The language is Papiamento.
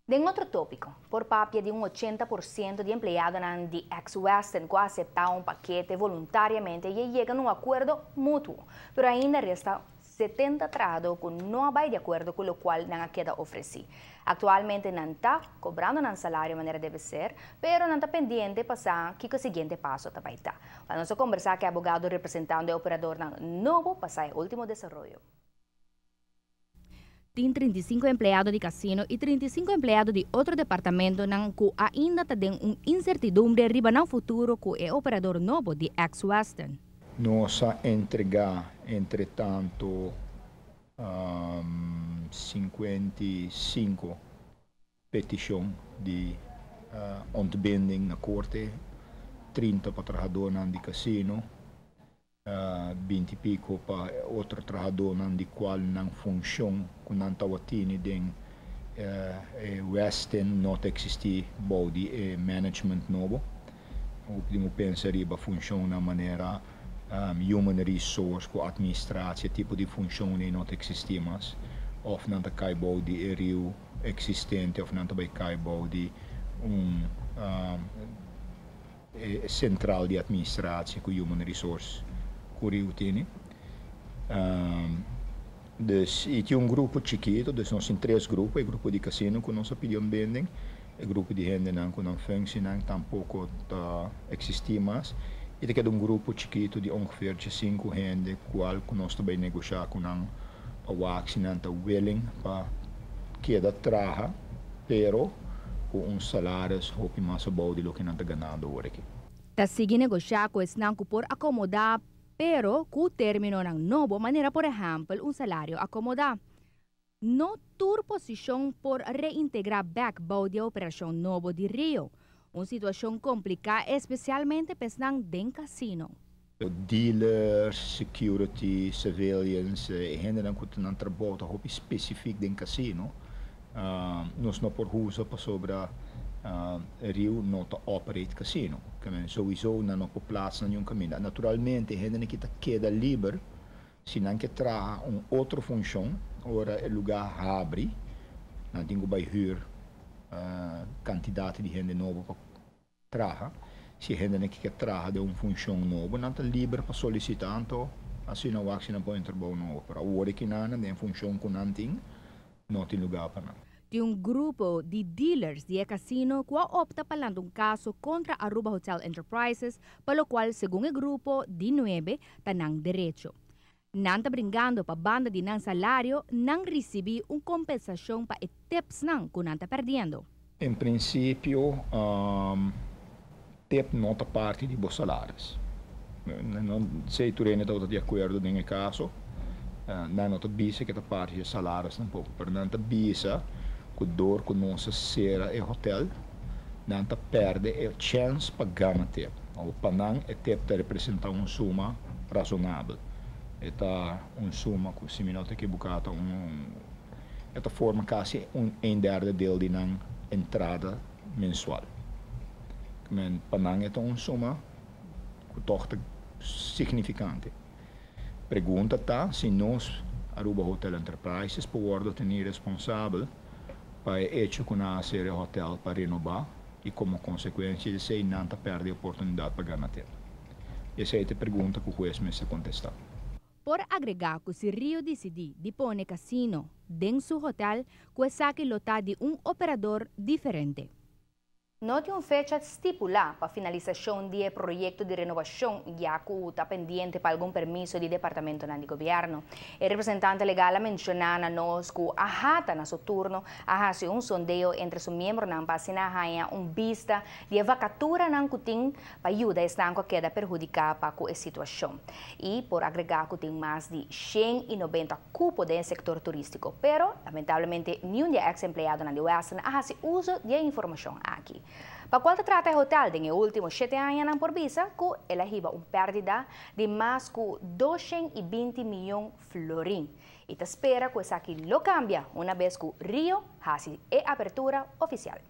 Den otro topico, por papia di un 80% di empleadonan di ex-Westin cu a acepta un pakete voluntariamente y yega na un acuerdo mutuo, pero ainda resta 70 trahado cu no a bay di acuerdo cu loke nan a keda ofreci. Actualmente nan ta cobrando nan salario manera debe ser, pero nan ta pendiente pa sa kico e siguiente paso ta bay ta. Pa nos combersa cu e abogado representando e operador nobo pa e ultimo desaroyo. Tin 35 empleado di casino y 35 empleado di otro departamentonan cu ainda tin un incertidumbre riba nan futuro cu e operador nobo di ex-Westin. Nos a entrega, entre tanto, 55 peticion di ontbinding na corte, 30 pa trahado di casino, 20 y pico pa otro trahado di cual nan funcion cu nan tawatin den Westin no ta existi bou di management nobo. Bo pensa riba funcion na manera human resource cu administratie, tipo di funcion no ta existi mas. Of nan ta cay bou di Riu existente of nan ta bay cay bou di un central di administratie cu human resource cu Riu tin. Dus e tin un grupo chikito, dus nos tin tres grupo, e grupo di casino cu nos a pidi ontbinding, e grupo di hendenan cu nan functie tampoco ta existi mas, y tin un grupo chikito di ongeveer 5 hende, cual cu nos ta bay negocia cu nan pa wak si nan ta willing pa keda traha, pero cu un salario hopi mas abou di loke nan ta ganando awor aki. Ta sigui negocia cu esnan cu por acomoda, pero cu terminonan nobo, manera por ehempel un salario acomoda. No tur posicion por reintegra back bou di operacion nobo di Rio. Un situacion complica, especialmente pensando den casino. Dealers, security, civilians, hendenan cu nan trabou ta hopi specific den casino. Nos no por usa pasobra Riu no ta operate casino. Kemen sowieso nan no por plaatsen na un caminda. Naturalmente, hendenan cu ta keda liber, si nan kier traha un otro funcion, ora e lugar habri, nan tin cu bay huur cantidad di hende nobo pa traha. Si hende kier traha den un funcion nobo, nan ta liber pa solicita, anto asina wak si nan por trabou nobo. Pero awor cu nan den funcion cu nan tin, no tin lugar pa nan. Di un grupo di dealers di casino cu a opta pa un caso contra Aruba Hotel Enterprises, pa loke segun e grupo di 9 ta nan derecho. Nan ta bringando pa banda di nan salario, nan ricibi un compensacion pa e tips nan cu nan ta perdiendo. En principio, tip no ta parti di bo salario. No sei tur hende ta di acuerdo den e caso. Nan no ta bisa cu ta parti di salario tampoco, pero nan ta bisa cu door cu nos a cera e hotel, nan ta perde e chance pa gana tip. O pa nan e tip ta representa un suma razonabel. E ta un suma cu, si mi no ta ekivoca, e ta forma casi un derde deel di nan entrada mensual. Men pa nan e ta un suma cu toch ta significante. Pregunta ta si nos, Aruba Hotel Enterprises, por wordo teni responsabel pa e hecho cu nan a cera hotel pa renoba y como consecuencia di esey nan ta perde oportunidad pa gana tip. Esey ta e pregunta cu hues mester contesta. Por agrega cu si Rio dicidi di pone casino den su hotel, cu esaki lo ta di un operador diferente. No tin un fecha stipula pa finalisacion di e proyecto di renobacion, ya cu ta pendiente pa algun permiso di departamento di gobierno. E representante legal a menciona na nos cu AHATA na su turno a haci un sondeo entre su miembronan pa asina haya un bista di vacaturanan cu tin pa yuda esnan cu keda perhudica pa cu e situacion. Y por agrega cu tin mas di 190 cupo den sector turistico, pero lamentablemente ningun di ex-empleadonan di Westin a haci uso di e informacion aki. Pa cual ta trata e hotel, den ultimo 7 aña por bisa cu el a hiba un perdida di mas cu 220 miyon florin. Y ta spera cu esaki lo cambia una bes cu Rio haci e apertura oficial.